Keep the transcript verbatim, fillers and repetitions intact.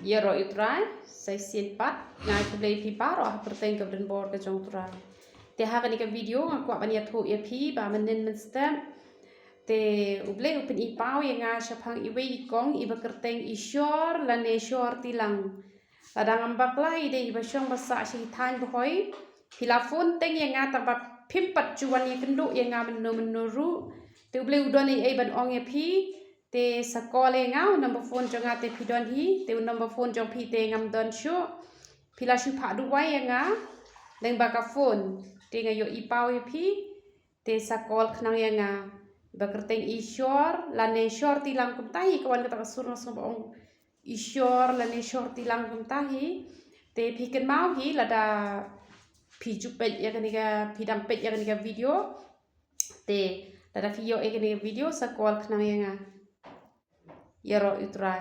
Ïaroh ïa u Trai sa shisien pat. Nga ai khublei ïa phi baroh ha ka kyrteng kaba donbor ka jong u Trai. Te ha kane ka video nga kwah ban ïathuh ïa phi ba mynnin mynstep te U Blei u pyni paw ïa nga shaphang iwei i kong iba kyrteng i Shor lane Shor Tilang. Lada ngam bakla i dei iba shong ba sah sha i thaiñ Bhoi. Phi la phone teng ïa nga tang ba phim pat ju wan ïakynduh ïa nga mynno mynno ruh. Te U Blei u don ei ei ban ong ïa phi. Te sa call ïa nga, u number phone jong nga te phi don hi. Te u number phone jong phi te ngam don shuh. Phi la shu phah duwai ïa nga lyngba ka phone. Te nga ïohi paw ïa phi. Te sa call khnang ïa nga. Ba kyrteng i Shor lane Shor Tilang kumta hi, ka wan kata ka sur nga sngew ba ong i Shor lane Shor Tilang kumta hi. Te phi kynmaw hi lada phi ju peit ïa kane ka, phi dang peit ïa kane ka video. Te lada phi ïoh ïa kane ka video sa call khnang ïa nga. Ïaroh ïa u Trai.